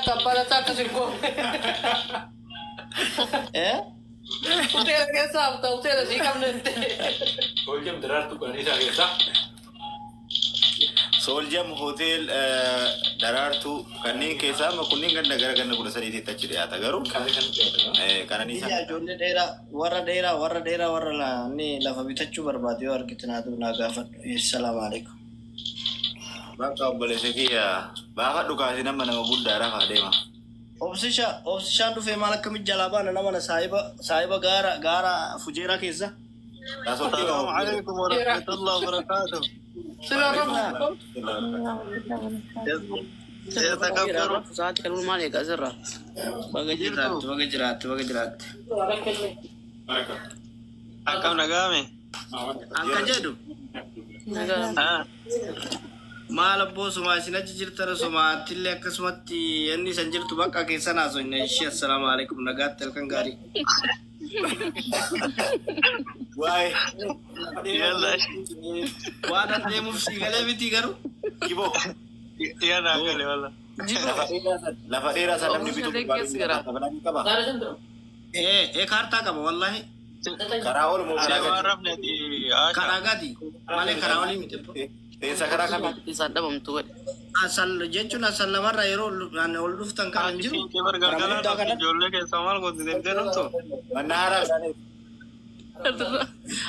Abbaa Lataa akkas hin goone. Eh? Hoteela keessaa hafta hoteela sii qabne hin ta'e. Hojii Daraartuu Qananiisaa keessaa. Sooljam Hotel Daraartuu kanneen keessaa amma kunneen ganda gara ganna 13tti achi dhiyaata garuu Kan dhiyaatan. Qananiisaa. Biyya ijoollee dheeraa warra dheeraa warra dheeraa warra inni lafa bitachuu barbaadu yoo argite naatu naa gaafadhu. Assalaamu alaikum. Bakka obboleessa kiyya baafadhu kaasii nama nama guddaa rafaa deema. Obsisha obsishaan dhufee maal akkamitti jalaa baana nama na saahiba saahiba gaara gaara fujeeraa keessa. السلام عليكم ورحمة الله وبركاته. Sila rafu. يتكبروا. Sa'aatii kan maal eegaa asirraa? Baga jiraattu baga jiraattu baga jiraattu. Akkam nagaame? Akka jedhu maal abboo sumaa isin achi jirtan sumaattillee akkasumatti inni isan jirtu bakka keessan haasofne ishee assalaamu alaikum nagaatti halkan gaarii. Waa'ee Yalla. Waan an deemuuf sii galee miti garuu. Jiboo Yalla gale walla. lafa dheeraa isaa namni bituu barbaadu qaba. Ee ee kaartaa qaba wallahi. Karaa Oromoo karaa Waan gadi. rafneeti Aasha. Karaa gadi malee karaa olii miti. Teessa karaa kamii? Isaan dhabamtu godhe. Asal jechuun asal lamarraa yeroo ol dhuftan kan hin jiru. Siinqee bargalgalaa Karaa guddaa dhufti kana. ijoollee keessaa maal goote deemtee dhuftu? Manna haaraa.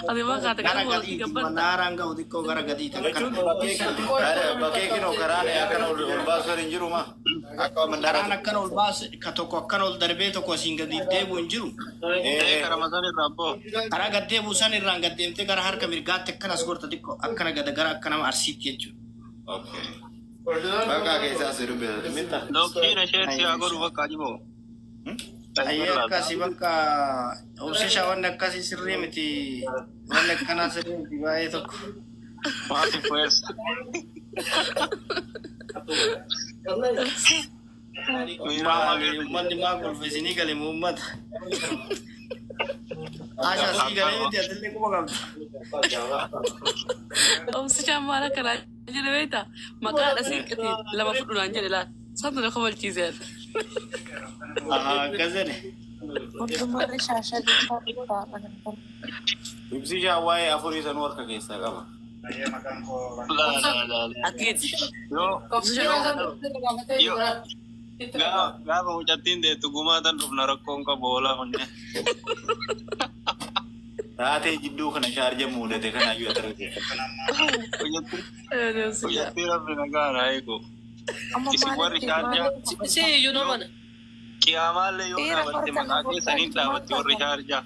Ati waan kaate Gara kan walitti gadiiti gabbata. manna haaraan gahu xiqqoo gara gadiiti Jechuun akkana. bakkee kinoo karaan akkana ol baasu hin jiru ma? Akka manna Karaan haaraa. akkana ol baase ka tokko akkana ol darbee tokko asiin gadi deebi'u hin jiru. Ee karaa san irraa abboo. Karaa gad deebi'u san irraan gad deemtee gara harka mirgaatti akkanas gorta xiqqoo akkana gada gara akka nama arsiitti jechuudha. Okay. Bakka keessaa si dubbisa. Minta. Dokkiin isheen si haa godhu bakka ajiboo. Ayyee akkasii bakka obsisha wanni akkasii sirrii miti wanni akkanaa sirrii miti baay'ee tokko. Maati fuweessa. Maali uummanni maa kolfa isinii gale moo uummata? Asha sii galee miti atillee quba qabdi. Obsishaan maal akkanaa jedhe beektaa? Maqaadha siinqiti lama fudhu naan jedhe laal. Santu na kofalchiise. Akkas jedhe. Mootummaan shaashaa jechaa dhufaa. Ibsishaa waa'ee afurii sanuu harka keessaa qaba. Akkiiti. Yoo Obsishaan gaafa mucattiin deettu gumaa tan dhufna rakkoon qabu oolaa kunne. Taatee jidduu kana shaarja mudate kanaayyuu ati argite. Mucattii rabbi nagaa haa eegu. Isin warri shaarjaa Si iyyuu nama. Qiyaamaallee yoo Dhiira dhaabatte harka maqaa keessaniin dhaabatti warri shaarjaa.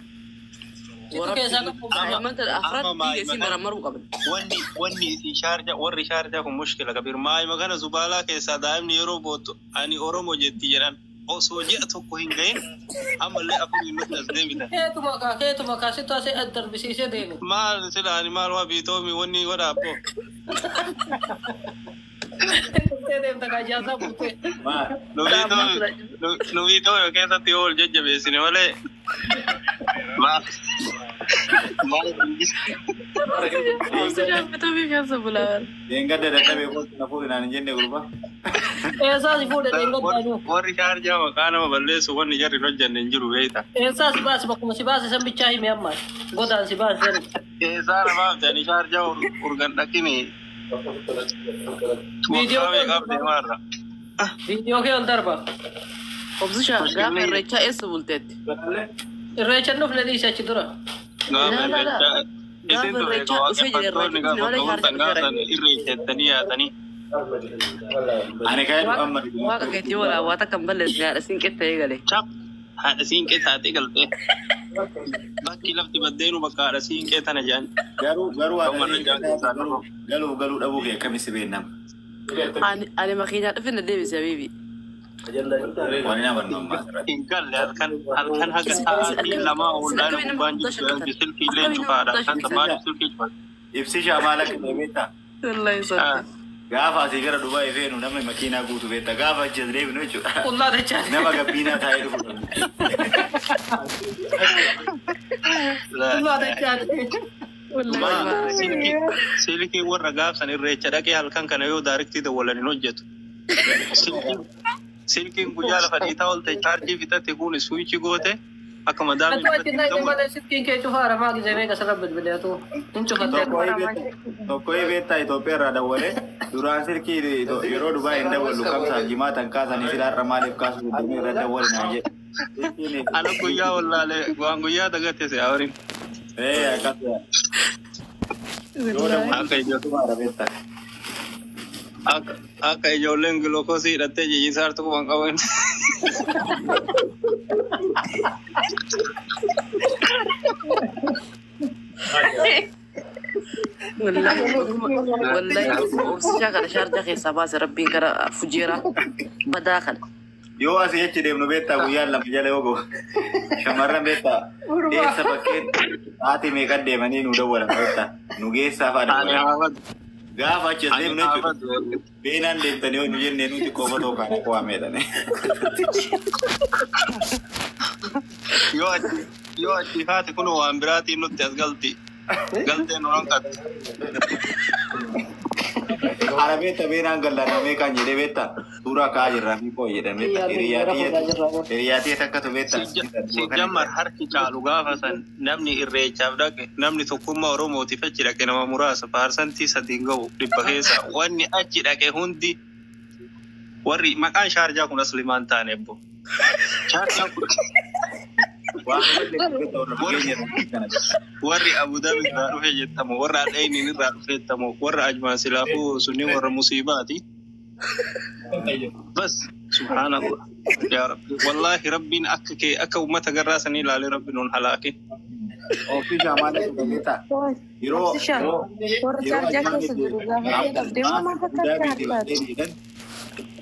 Situ keessaa qabu. Daa'imman tana afratti dhiiga isii maramaruu qabna. Wanni isin shaarjaa warri shaarjaa kun mushkila kabir maayima kana zubaalaa keessaa daa'imni yeroo boottu ani Oromoo jetti jedhan osoo ji'a tokko hin gahin ammallee afurii nutti as deebitan. Keetuma kaa keetuma kaa situ asii ad darbisiisee deeme. Maal sila ani maal waa biitoomi wanni godha abboo. Dhuftee deemta kaa jaasaa buutee. Maal? Nu biitoomi keessatti yoo ol jajjabeessine malee. Maal maal? Obsishaan bitamii keessa bulaa. Deengadda dadhabee kootu na fuudhi naan hin jenne gurbaa. Eessaa si fuudhe dheengaddaanuu. Warri shaarjaa maqaa nama balleessu wanni jarri hin hojjenne hin jiru beekta. Eessaa si baase bakkuma si baase san bichaa hime ammaa. Godaan si baase san. Keessaa namaaf jedhanii shaarjaa urgan dhaqini. Viidiyoo Waggaa meeqaaf deemaarra. Viidiyoo kee ol darba. Obsishaan gaafa irreechaa eessa bulteetti? Irreechan dhufne dhiise achi dura. Gaafa Laa, laa, laa. irreechaa Gaafa isin ture irreechaa dhufee jira waaqeffattoonni irreecha gaafa malee ga'uun shaarjaa dhufeera. gaafsan irreechattanii yaatanii. Ani kan jedhu amma Waaqa keetii walaa waa takka hin balleessine haadha siinqee ta'ee gale. Cap haadha siinqee taatee galtee. Bakki lafti baddeenu bakka haadha siinqee tana jedhan. Garuu Kan warra jaalatu garuu galuuf galuu dhabuu kee akkamitti beeknama? Ani makiinaa dhufe na deebise habiibi. Waan nama nu ammaa asirratti. Hin galle halkan halkan haga sa'aatii lamaa ollaan gubbaan jirtu silkii illee cufaadha. Kan maaliif silkii cufaadha? Ibsishaa maal akka ta'e beektaa? Wallahi sodaa. Gaafa asii gara Dubaay feenu namni makiinaa guutu beektaa? Gaafa achi as deebinu jechuudha. Qullaa dachaa. Nama gabbiinaa taa'ee dhufu. Qullaa dachaa. Wallahi. Silkii warra gaafsan irreecha dhaqee halkan kana yoo daariktii dawwalan hin hojjetu. Silkiin guyyaa lafa dhiitaa oolte chaarjii fixatte kun suwichi goote akka madaamiin Atu achi irratti na hin malee silkiin kee cufaara maa gisee meeqa sarara bilbileetu hin cufattee. Tokko beektaa Itoophiyaa irraa dawwalee duraan silkii yeroo Dubaay hin dawwallu kamsaa jimaa tan kaasanii silaarra maaliif kaasuu didanii irra dawwali naan jedhe. Ana guyyaa wallaalee waan guyyaa dagatte si hawariin. Ee akkas yoo dawwalu beektaa. Akka ijoolleen gilookosii hidhattee jijjiisaartu quban qaban. Wallahi obsishaa kana shaarjaa keessaa baase rabbiin gara fujeeraa badaa kana. Yoo asii achi deemnu beektaa guyyaan lama jala yoo gahu shamarran beektaa eessa bakkeen haati meeqan deemanii nu dawwalan beektaa nu geessaa fa'a dawwalan. Gaafa achi as deemnu jechuudha. Beenaan deemtanii yoo nu jennee nuti qofa tokko kana qo'ameedhani. Yoo achi faati kun waan biraatiin nutti as galti. Galteen nu hanqatti. Ana beektaa beenaan gallaan meeqaan jedhee beektaa suuraa ka'aa jirra fi koo jedhan beektaa hiriyaatii takkatu beektaa. Sijjammar harki caalu gaafa san namni irreechaaf dhaqe namni tokkummaa Oromootiif achi dhaqe nama muraasa paarsantii sadiin gahu dhibba keessa wanni achi dhaqe hundi warri maqaan shaarjaa kun aslimaan taane ebbo. Shaarjaan kun warri Abu Dhabi irraa dhufe jettamu warra Adheeniin irraa dhufe jettamu warra Ajmaan silaafuu sunni warra musiibaati. Bas subhaanallah yaa Rabbi wallaahi rabbiin akka kee akka uummata garraa sanii ilaalee rabbi nuun halaake. Ofisha maal beektaa yeroo yeroo Warra chaarjaa keessa jiru gaafatee dhabdee moo maal fakkaata?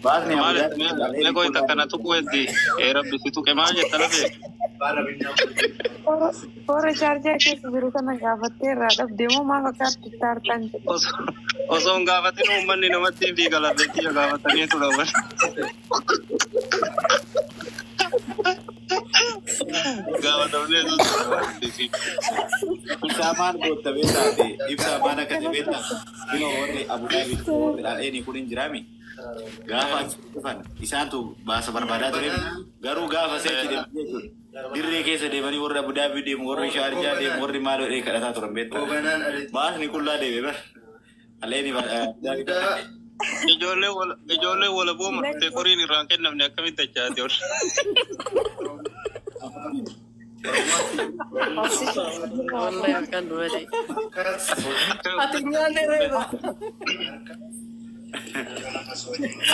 Baasni Abu Maal Dhabi mee qoy takka na tuqu heddi ee rabbi si tuqe maal jetta lafee. Warra chaarjaa keessa jiru kana gaafattee irraa dhabdee moo maal fakkaatti taartaan jedhu? Osoo hin gaafatin uummanni namatti hin fiiga lafeetti yoo gaafatanii turan. Gaafatamnee turan. Ibsaa maal gootta beektaa fi ibsaa maal akka ta'e beektaa binoo warri Abu Dhabi warri Adheenii kun hin jiraami. Gaafa achi dhufan isaantu baasa barbaadaa ture garuu gaafa seechi deemanii jechuudha. Dirree keessa deemanii warri Abu Dhabi deemu warri Shaarjaa deemu warri maal godhee kadhataa turan beektaa. Baasni qullaa deeme bar. Aleenii Abu Dhabi kadhate. Ijoollee wal booma dhuftee qoriin irraan kennamne akkamitti achaate ol. Wallahi akkan duwale. Ati nyaanne reeba.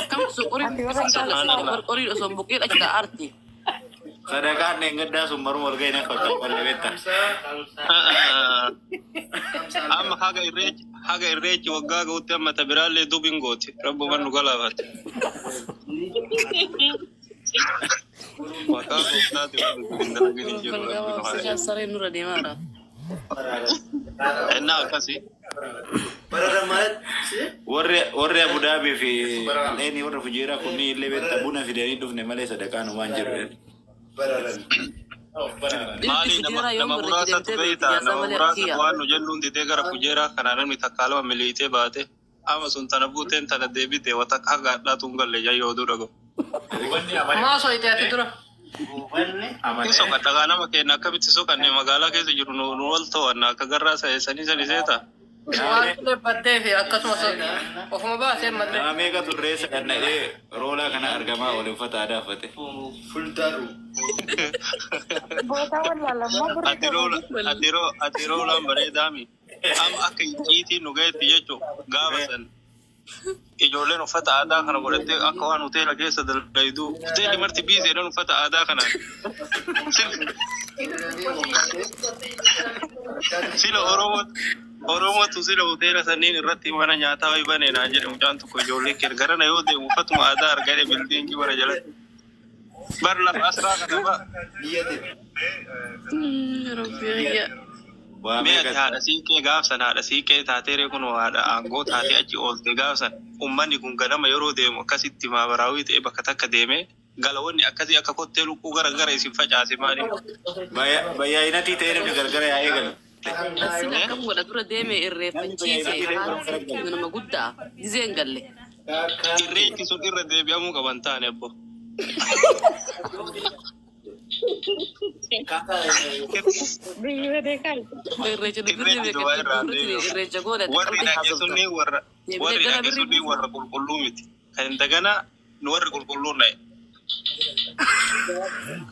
Akkam qoriin qoriin osoo hin buqqeen achi arti. Sadaqaan dheengaddaa sun maruma ol ga'e na fakkaata qolle beektaa. Amma haga irreechi waggaa ga'utti amma ta biraallee dubin gooti. Rabbumaan nu galaafate. Maqaa gooftaati waan dubin dalagin hin jiru. Rabbi nu haa Obsishaa sareen nurra deemaara. Innaa akkasii. Warri Abu Dhabi fi Aleenii warra Fujeeraa kunniin illee beektaa buna fidanii dhufne malee sadaqaan waan jiru. Maali nama muraasatu beektaa nama muraasatu waan nu jennuun didee gara Fujeeraa kanaa namni takkaa lama miliitee baate amma sun tana buuteen tana deebite wata haga hadhaatu hin galle jayyoo oduu dhaga'u. Maa soyite ati dura. Ni soqadha gaa nama keenya akkamitti soqanne magaalaa keessa jiru nu wal to'anna akka garraa sa'eessanii sani seeta. Waan baddee fi akkasumas ofuma baasee malee. Nama meeqa turree sadhanna'ee roolaa kana argamaa oole uffata aadaa uffate. Bootaa wallaalammoo birrii Ati roola ati roo ati roolaan bareedaami. Amma akka icciitiin nu ga'etti jechuun gaafa san ijoolleen uffata aadaa kana godhattee akka waan hoteela keessa dalayduu hoteelli marti biizeedhaan uffata aadaa kanaan. Sila Oromoo Oromootu sila hoteela sanniin irratti mana nyaataa wayi banee naan jedhe mucaan tokko ijoollee keenya gara na yoo deemu uffatuma aadaa argate bildiingii bara jalatti. Bar lafa asraa kana ba'a. Waa Mee ati meeqa haadha siiqqee gaafsan haadha siiqqee taatee ree kun haadha aangoo taatee achi oolte gaafsan uummanni kun ganama yeroo deemu akkasitti maabaraawii ta'e bakka takka deemee galawanni akkasii akka kottee lukkuu gara gara isin facaase maali? Bayyaayinatii ta'ee namni gargara yaa'ee gala. Asin akkam godha dura deeme irreeffachiise haati nama guddaa gizeen galle. Irreechi sun irra deebi'amuu qaban taane abbo. Biyyi badee kaal. Irreecha birrii Irreechi Dubaay irraa beekatti deebi'u. irreecha goone Warri qalbii dhaqe haasofta. sunni warra Deebinee warri gara dhaqe birrii sunni buusna. warra qulqulluu miti. Kan dagana nu warri qulqulluun dha'e.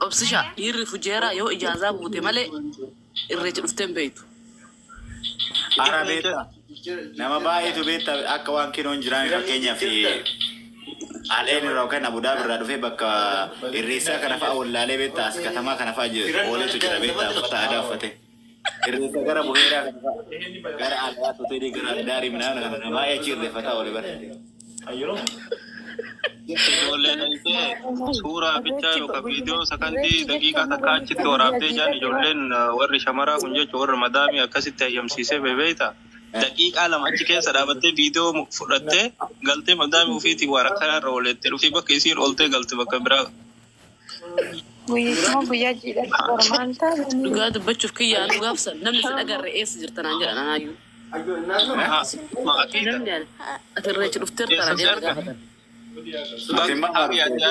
Obsisha dhiirri fujeeraa yoo ijaazaa buute malee irreecha dhuftee hin beektu. Ara Irreecha beektaa nama baay'eetu beektaa akka waan kinoon jiraame fakkeenyaaf Aleen irraa yookaan Abudaab irraa dhufee bakka irreessaa kana fa'a wallaalee beektaa as katamaa kana fa'a ooletu jira beektaa uffata aadaa uffate. Irreessa gara buheeraa kana fa'a gara Alwaat hoteelii gara Aldaarii minaan kana baay'ee achi irreeffataa oole bara. Ijoollee dhaqxee suuraa bichaa Irreechi yookaan viidiyoo guyyaa sakandii irreechi daqiiqaa jecha takka achitti waraabdee jaan ijoolleen warri shamaraa kun jechuun warra madaamii akkasitti hayyamsiisee bebeeyta. Daqiiqaa lama achi keessa dhaabattee viidiyoo fudhattee galtee madaamii ofiitiin waan akkanaa irra oolettee dhufii bakka isiin ooltee galte bakka biraa. Guyyichuma guyyaa jiidhatti qormaan taa'anii Dhugaa dubbachuuf kiyyaan dhugaaf san namni sin agarre eessa jirta naan jedhan anaayyuu. Haa ma'akiidha. Namni ati irreecha dhufteerta Eessa naan si jedhan arga? gaafatan. Ati maal Hagi argite?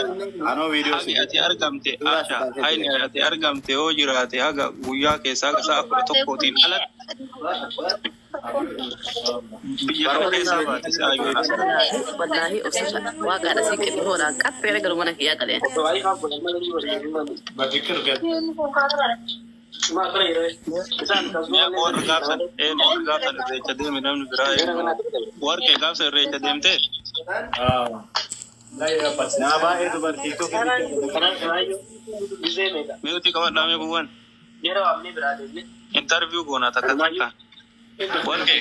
Anoo viidiyoo si hagi ati argamte suuraa si Asha kaasee hayni ture. ati argamte yoo jiraate haga guyyaa keessaa haga sa'a 11tiin alatti biyya kana Baroota keessaa baate si ayyuun as. Wallaahi obsisha waaqaadha sii kenni hoodhaan qaxxeera garuu mana kiyyaa qaleen. Mi'a warri gaafsan een warri gaafsan irreecha deeme namni biraa eenyu warqee gaafsan irreecha deemte Nama baay'eetu barsiistuu fi mi'uuti qabadhaame kuwwan interview goona takka takka warqee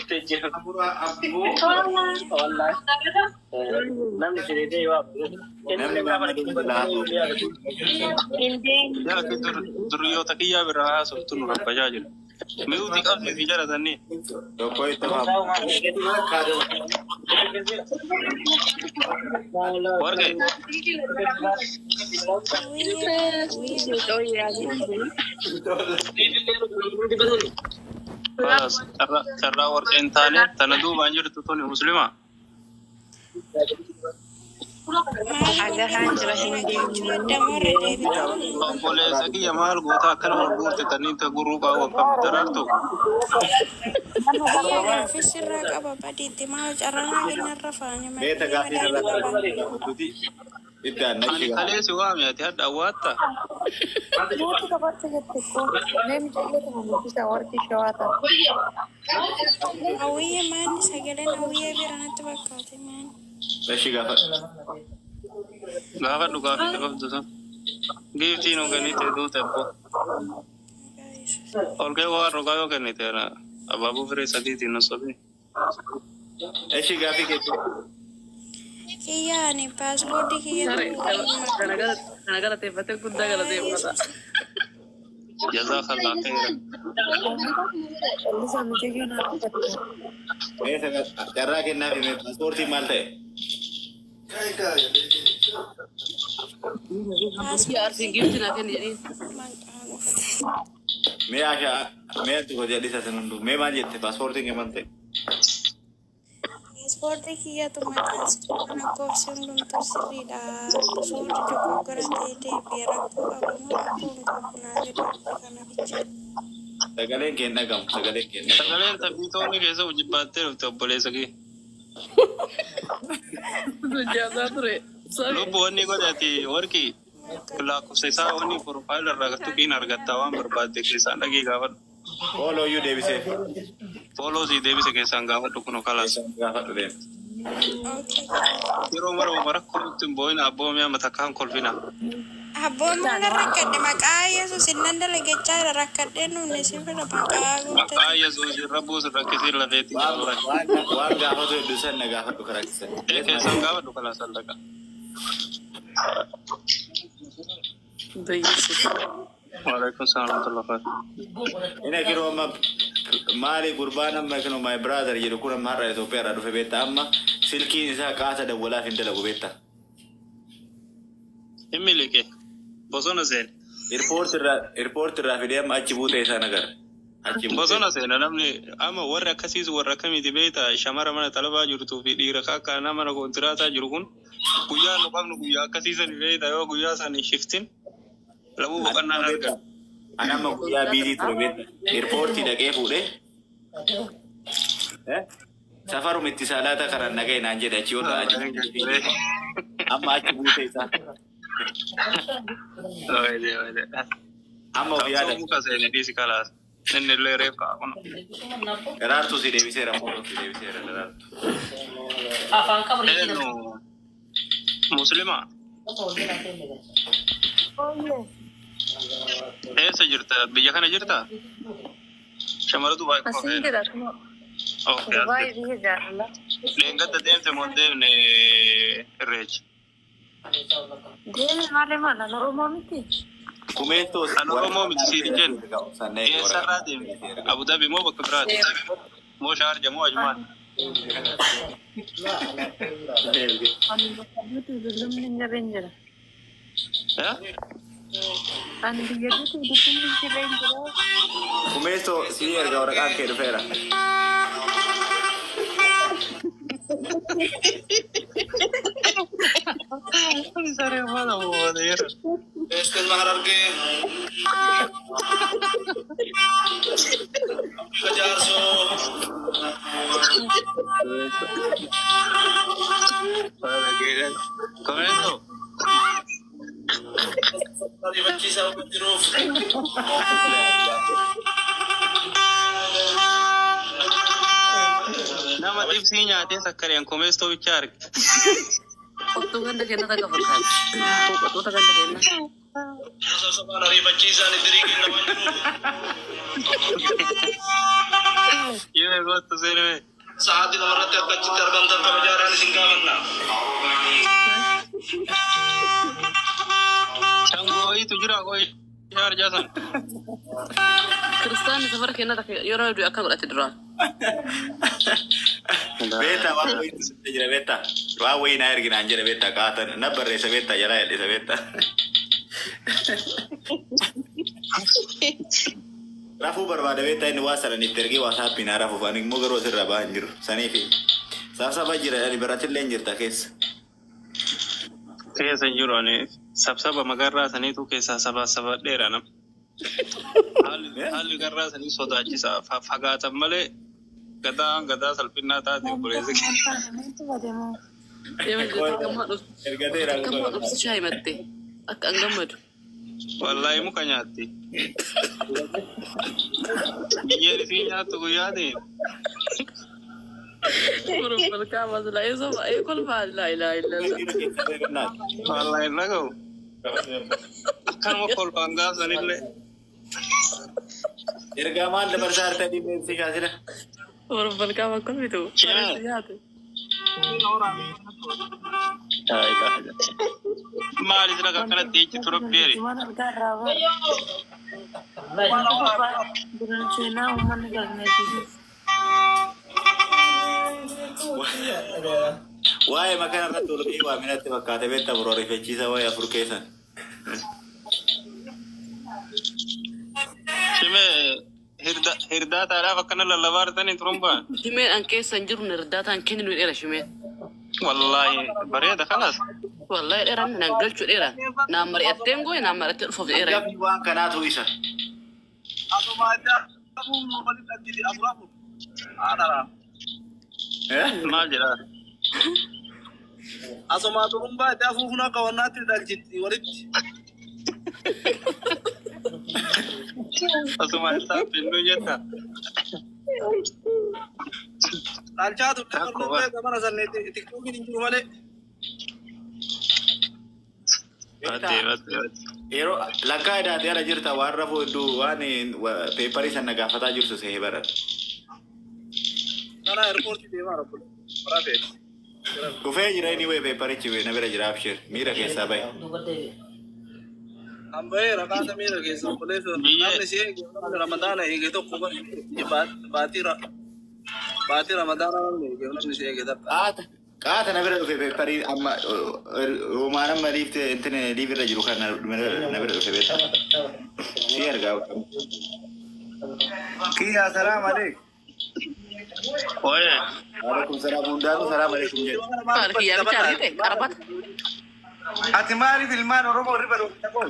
namni Maammaduu jalaa haasa'u. hin deemne. yaa akki duriyyoota kiyyaa biraa haasoftu nu rabbajaa jiru mi'uuti qabdi fi jalatanii Tokko itti hafu. warqee Khalas, carraa warqee hin taane tana duubaan jirtu tuni muslima. Agahaan jira hin deemne. Obboleessa kiyya maal goota akkana ol guurte taniin ta gurruu qaawwa qabdu daraartu. Kiyya gaafis irraa qaba badiitti maal carraa kennarra faana Beeta malee gaaffii madaala irraa qaba. qabduti. Itti aanna Ani ishee gaafadhu. kalee si waame ati hadda awwaatta. Mootii qabatte jette koo mee mucayyoo kana dubbisa warqii shawaa ta'a. Hawwiyya maanni sagaleen hawwiyya bira natti fakkaate maanni. Ishee gaafadhu. Gaafadhu gaaffii qabdu sun. Giiftiin nu kennite duute abbo. Olkee waan rogaa yoo kennite abaaboo firee sadiitiin nu sobee. Ishee gaaffii keetti. Kiyya ani paaspoortii Saree kiyyatu kana galateeffatee guddaa galateeffata. Jazaakallah khairan. Callisaa mucayyoo naa qabatte. Beeta carraa kennaaf hime paaspoortiin maal ta'e? Biyya Arsiin giiftii naa kenni jedhiin. maqaa gooftaa. Mee Ashaa mee tokko jedhisa san hunduu mee maal jette paaspoortiin kee maal ta'e? Paaspoortii kiyyatu maxxansa lakkoofsi hundumtuu sirriidha. Suurri dogoggora ta'ee deebi'e rakkoo qabu moo rakkoo hin qabu naa jedhu kana bicha. Sagaleen kee hin dhagamu sagaleen kee hin dhagamu. Sagaleen taphitoonni keessa hojii dhufte obboleessa kee. Jaasaa ture. Sorry. Lubbu wanni godhe ati warqii lakkoofsa isaa wanni profaayila irraa tuqiin argatta waan barbaadde keessaan dhagee gaafadhu. Fooloo iyyuu deebiseef. Fooloo sii deebise keessaan gaafadhu kunoo kalaas. Keessaan gaafadhu deema. Okay. Yeroo mara rakkoo nutti hin boo'in abboomii amma takkaan kolfina. Abboon rakkadhe maqaa Yesuus innan dalagachaa jira rakkadhee nuuni si bira maqaa Maqaa guuttati. Yesuus irra buusu rakkisiin lafeetti Waan jaalala. waan waan gaafatu hedduu san na gaafadhu karaa keessan. Ee keessaan gaafadhu kalaas allaqa. Bayyeessu. Waalaikum salaam warahmatullahi wabarakatuh. Ina kiroo amma maali gurbaan amma kinoo my brother jedhu kun amma har'a Itoophiyaa irraa dhufe beekta amma silkiin isaa qaasa dawwalaaf hin dalagu beekta. Hin miliqe bosona seene. Irpoorti irraa fidee amma achi buutee isaa nagar. Achi buutee. Bosona seena namni amma warri akkasiis warra akkamiiti beektaa shamara mana talabaa jirtuu fi dhiira kakkaanaa mana kontiraataa jiru kun guyyaa nu qabnu guyyaa akkasiisan beektaa yoo guyyaa san hin shiftin labuu boqonnaan argan. Ani amma guyyaa biizii ture beektaa. Eerpoortii dhaqee fuudhee. Safaruma itti salaata karan naga'e naan jedhe achi yoo ta'an amma achi buutee isaa. Amma of Qabsoo yaada. muka seene dhiisi kalaas. Inni illee reef ka'a kun. Daraartuu si deebiseera moo si deebiseera daraartuu. Afaan qabrii Eenyu Muslima Ooyyee. eessa jirta? Biyya kana jirta? Shamara Dubaay qofa Asiin feena. jira kuma. Okay, as Dubaay jirta. biyya jaalala. Leengadda deemte moo hin deemne irreecha? Deeme malee maal an Oromoo miti? Kumeetoo An Oromoo miti siin hin jenne. Eessarraa deemte? Abu Dhabi moo bakka biraati? Moo Shaarja moo Ajmaan? Ani bakka duuti dullumni hin jirre hin jira. Eh? Ani biyya duuti dullumni hin jirre hin jira. Kumeetoo si erga waraqaan kee dhufeera. Saree maal ammoo yeroo. Eesteen Maharargee. Jaarsoo. Komeeto. Ariifachiisaa waan jiruuf. Nama xibsii nyaatee sakkareen komeestoo bichaa arge. Qottuu ganda kenna takka fakkaata. Qottoota ganda kenna. Sassaabaan ariifachiisaan idirii kenna waan jiruuf. Yee kottu seenee. Sa'aatii lamarratti akka achitti argamtan kabajaadhaan isin gaafanna. Shangooyitu jira qoyi Shaarjaa san. Kiristaanni safara kenna takka yeroo hedduu akka godhate duraan. Beektaa waan wayiitu sitti jira beektaa. Waan wayii naa ergi naan jedhe beektaa kaatan na barreessa beektaa jalaa jal'isa beektaa. Rafuu barbaada beektaa inni waa sanan itti ergee waa saappii naa rafuuf ani immoo garuu asirraa bahan jiru saniifi saafsafa jira ani baratillee hin jirta keessa. Keessa hin jiru ani sabsaba magarraa saniitu keessaa saba sabadheera nam. Haalli garraa sanii sodaachisaa fagaatan malee gadaan gadaa salphinnaa taate obboleessi. Deema jirtu akkammaa dhuftu. Ergateera. Akkammaa dhuftu shaayii himatte. Akka an gammadu. Wallaahi muka nyaatti. Biyyeen isii nyaattu guyyaa ta'e. Malkaa maslaa eessa baay'ee kolfaa laa ilaaha illallah. Wallaahi hin dhaga'u. Akkanuma kolfaan gaasanillee. Ergaa maal dabarsaa harka dhiibee ibsi shaasila. Malkaa makkolfitu. Shee. Nyaate. Maali sila akkanatti ejjitu rabbeeri. Waan argaa irraa bara. Duraan seenaa uummanni galmeessisu. Waa'ee makana irratti ol ka'ee waaminatti fakkaate beektaa biroo ariifachiisa waa'ee afur keessan. Shimee hirdaataadhaaf akkana lallabaa jirtanii turumbaan. Shimeen an keessa hin jiru hirdaataan kennu dheera shimeen. Wallaahi bareeda kalas. Wallaahi dheeraan naan galchuu dheera. Naan mari'atteen gooye naan mari'attee dhufuuf dheera. Hangafni waan kanaatu isa. Maal jedhaa? Asumaa turumbaa itti afuufnu akka wannaatti dhalchitti walitti. Asuma isaa finnuu jetta. Dhalchaa turte Takko barnoo zamana sanne tiktookiin hin jiru malee. Battee battee battee. Yeroo lakkaa idaatee ala jirta waan rafuu hedduu waan peeparii sana gaafataa jirtu sehee baran. Kana eerpoortii deemaa rakkoo. Rafeeti. Dhufee jira inni wayii peeparichi na bira jira abshir miira keessaa bahe. Ambayee rakaata miira keessa obboleessa namni si eege namni ramadaana eege tokko baatii ramadaana namni eege namni si eege takka. Qaata qaata na bira dhufe peeparii amma roomaan amma liifte intine liifirra jiru kan na bira dhufe beektaa. Si argaa. Kiyya salaam aleik. Oye. Waalaikum salaam hundaanuu salaam alaikum jedhu. Maal kiyyaa bicha argite qarbata. Ati maaliif ilmaan Oromoo riba dhoofta qoy?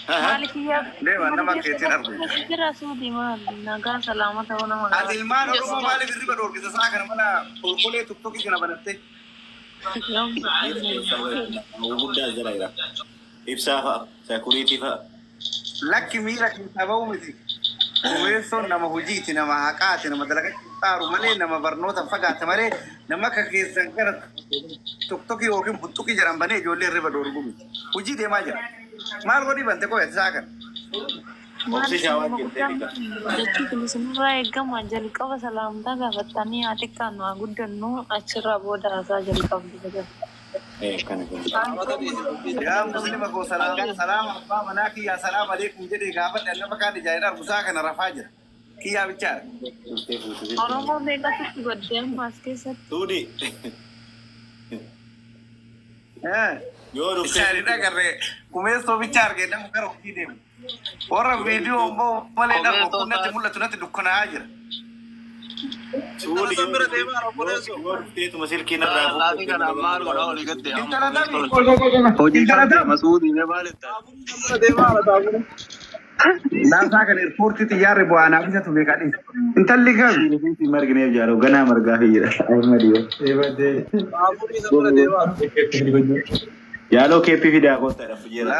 Maali kiyyaa? Deema nama keetiin argu. Jira suudii maal nagaa salaamata nama Ati ilmaan Oromoo maaliif riba dhoorkisa saa kana mana kolkolee tuktokii kana banatte? Guddaa jala jira. Ibsaa fa'a, sekuriitii fa'a. Lakki miira keessaa ba'u miti. Qubeessoon nama hojiiti, nama haqaati, nama dalagatti xaaru malee, nama barnoota fagaate malee, nama akka keessan kana tuktokii yookiin buttuqii jedhan banee ijoollee riba dhoorgu miti. Hojii deemaa jira. Maal godhii bante qoy ati saa kana? Obsi shaawaa jettee bita. Jechuun bilisummaa eegama jalqaba salaamtaa gaafattanii haa xiqqaannu haa guddannu achirraa booda haasaa jalqabdu. Kana kana. Yaa muslima koo salaam salaam abbaa manaa kiyyaa salaam aleekum jedhee gaafadhe nama kaan ijaa'ee argu saa kana rafaa jira. Kiyyaa bichaadha. Oromoo meeqatu goddee ammaas keessatti? Tuudi. Yoo dhuftee. Bishaan agarree kumeessoo bicha argee nama gara hojii deemu. Warra viidiyoo immoo malee darbu kun natti mul'atu natti dukkanaa'aa jira. Tuudi yoo dhufteetuma silkii narraa Laafi kana maal godha olii gadde. Intala tabi. Hojii Intala tabi. Masuudii mee maal itti? Laasaa kan eerpoortii xiyyaarri bu'aanaaf isatu beekaa dhiisa. Intalli kami? Margineef jaaloo ganaa margaa fi jira. Ahmad yoo. Jaaloo keeppii fidaa koottaadha fujeera.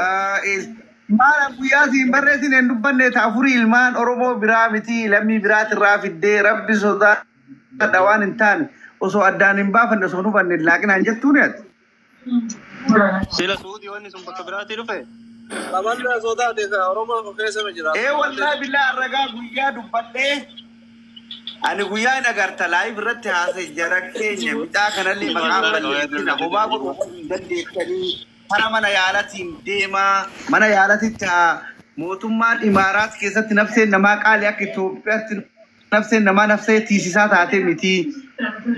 Maal guyyaa siin barreessin hin dubbanne afurii ilmaan Oromoo biraa miti lammii biraatirraa fiddee rabbi sodaadha waan hin taane osoo addaan hin baafanne osoo hin hubanne laaqinaan jettuuni ati. Sila suudii wanni sun bakka biraatii dhufe? Lamanna sodaate ka Oromoo keessa ma jira. Ee wallaahi billaa arragaa guyyaa dubbadhee ani guyyaa hin agarta live irratti haasa'e jara keenya mucaa kanallee maqaan balleessina homaa godhuu hin dandeessanii kara mana yaalatiin deemaa mana yaalatitti mootummaan Imaaraat keessatti nafseen namaa qaalii akka Itoophiyaatti nafseen namaa nafsee tiisisaa taatee miti.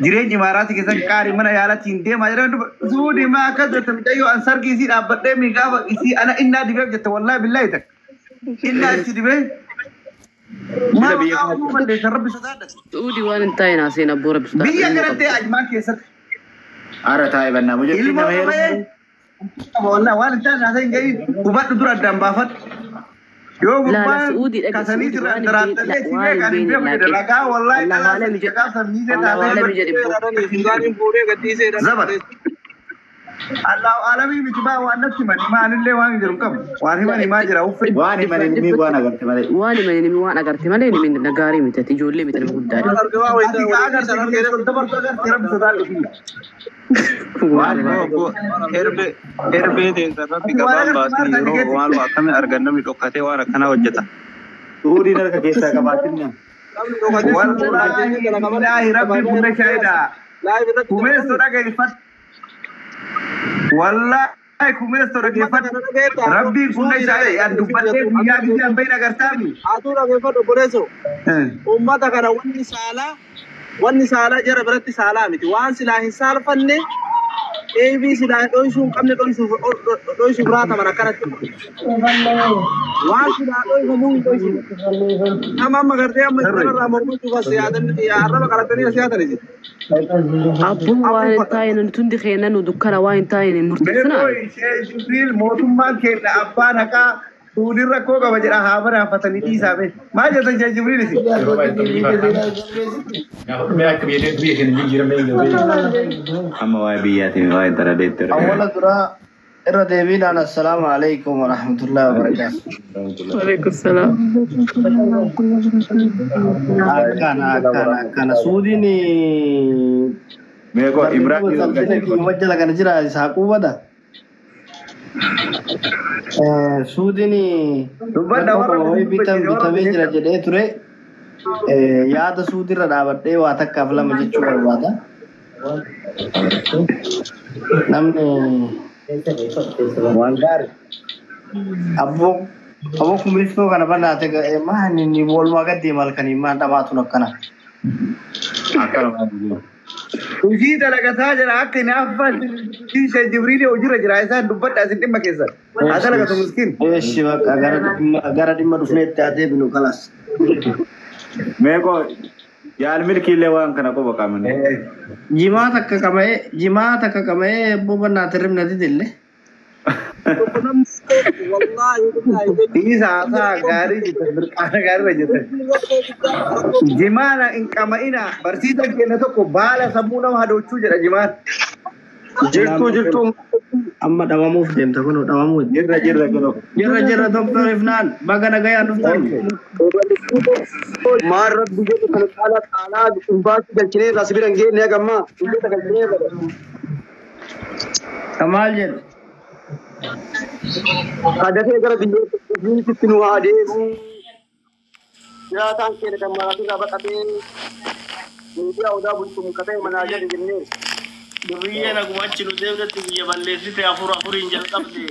Jireenya Imaaraat keessatti qaalii mana yaalatiin deemaa jedhama suudii maa akkas jette mucayyoo an sargii isii dhaabbadhee mi gaafa isii ana innaa dibeef jette wallaahi billaahi takka. Innaa itti dibee maal maqaa Oromoo balleessan rabbi sodaadha. Suudii waan hin taa'in haaseen abboo rabbi sodaadha. Biyya kanatti ajmaan keessatti Ara taa'e bannaa mucattiin ilmoo nama qabee heerumu. wallaahi waan hin taane haaseen gadi hubadhu dura addaan baafadhu. Yoo Laala gurbaan suudii dhage kasanii suudii irraa waan hin daraartallee si beekne waan beekan hin hin beekne beeku jedhe laaqin. ragaa wallaahi Allah dhalaa alami jedhe. gaafa miisee Allah taatee alami jedhe zabar. Allahu alamii miti baa waan natti himani maalillee waan jiru hin qabu waan himan himaa jira uffe. Waan himan inni waan agarte malee. Waan himan inni waan agarte malee inni gaarii miti ati ijoollee miti nama guddaadha. Ati ka agarte qilleensa ol dabartu agarte rabbi sodaadhu kiyya. Waan himan. Erbee teessa irratti Ati waan gabaan agarte maal baasni taate yeroo keetti? maal akkamii argan namni dhokkatee waan akkanaa hojjeta. Suudiin harka keessaa qabaatin. Wallaahi billaahi rabbi buna shaayidha. Kumeessoo dhageeffadhu. Wallaahi kumeessoo dhageeffadhu. Rabbiin buna shaayidha. An dubbadhee guyyaa guyyaan bahin agartaami. Atuu dhageeffadhu obboleessoo. Uummata kana wanni saalaa jara biratti saalaa miti. Waan silaa hin saalfanne eebii silaa dhoysuu hin qabne dhoysuuf raataman akkanatti. Waan silaa dhoyfamuu hin dhoysine. Nama amma gartee amma kanarraa mormachuuf as yaadanii arraba qaratanii as yaadanii. Abboo waan hin taa'in tundi keenya nu dukkana waan hin taa'in murteessinaa. Beekoo ishee Jibriil mootummaan keenya abbaan haqaa suudiin rakkoo qaba jedha haa baraafatanii dhiisaa bee. Maal jettan ishee Jibriil isin? Amma waa'ee biyyaatiin waa'ee intala deettee. Awwala duraa irra deebiidhaan assalaamu alaikum warahmatullahi wabarakaatu. Waalaikum salaam. Akkana akkana akkana suudiin Meeqoo Imraan barreeffama yeroo salphina galchee kiyyuma jala kana jira isaa quubata. Suudiin Dubbadha rakkoo warra qaba wayii isin bitan dubbachiise warra bitamee isin jira jedhee ture. Yaada suudiirra dhaabadhee waa takkaaf lama jechuu barbaada. Namni waan gaarii. Abboo abboo kumeessoo kana bannaate maal inni walumaa gad deema halkanii maal dhamaatuun akkana. Akkanuma jiru. Hojii dalagataa jira akka hin affan Sheekh Jibriil hojiirra jira isaan dubbadha isin dhimma keessan. Haa dalagatu miskiin. Eeshi bakka gara dhimma dhufneetti haa deebinu kalas. Meeqoo yaal milkiillee waan kana qofa qabne. Jimaa takka qama'ee boba naa tirribna didille. Dhiisa haasaa gaarii jettan mirqaana gaariirra jettan. Jimaana hin qama'ina barsiisan keenya tokko baala sammuu nama hadoochuu jedha jimaan. Jirtuu jirtuu. Amma dhawamuuf deemta kunoo dhawamuu. Jirra jirra kunoo. Jirra jirra Doktor Ifnaan baga nagayaan dhuftan. Maal rabbi jedhu kana caalaa caalaa imbaasii galchinee irraa sibira hin geenye hagammaa biyyoota galchinee irra. Maal jedhu? Kadatee gara biyyoota biyyitti nu haa deemu. Jiraataan keenya kan maatii irraa baqatee miidiyaa odaa bulchu mukkatee manaa jedhe jennee. Durriyyeen akkuma achi nu deemtetti biyya balleessite afur afuriin jalqabde.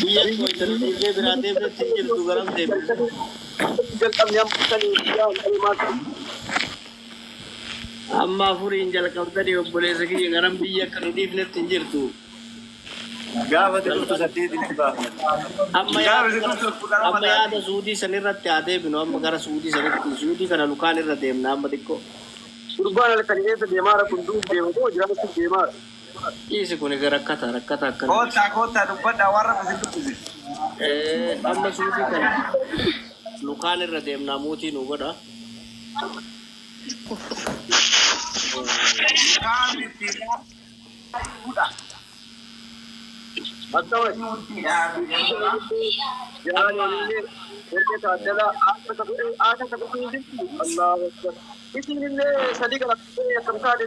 Biyya nu dhiisee biraa deemtetti hin jirtu garam deemte. Jalqabni amma sanii biyyaa maal. Amma afuriin jalqabdanii obboleessa kiyya garam biyya akka nu dhiifnetti hin jirtu. Gaafa dhuftu saddeetitti baafna. Amma yaada suudii sanirratti haa deebinu amma gara suudii sanitti suudii kana lukaan irra deemna amma xiqqoo. Gurbaan halkan eessa deemaara kun duub deema koo jiraatu deemaara. Dhiisi kun egaa rakkata rakkata akkana. Koottaa koottaa dubbadhaa waan rabbi isin dubbise. Amma suudii kana lukaan irra deemna muutii nu godha. Lukaan ittiin fuudha. Isinillee sadii kana akkam taate